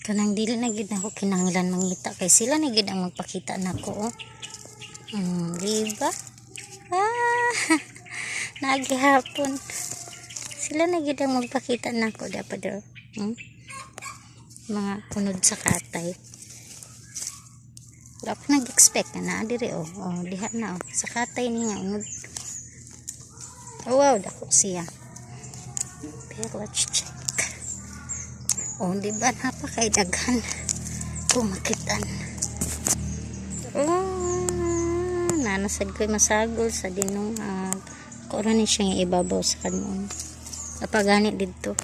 Kanang dili na gid ako kinahanglan mangita kay sila na gid ang magpakita nako, oh. Di ba? Ah, nagihapon. Sila na gid ang magpakita nako dapat daw. Mga unod sa katay. Wala ko nag-expect na naa diri, oh. Oh, diha na, oh. Sa katay ni nga unod. Oh, wow, dako siya. Pero let's check. Oh, di ba napakay daghan kung makitan. Oh, nanasad ko'y masagol sa dinungag. Ko ni siyang ibabaw sa kanon. Napagani dito.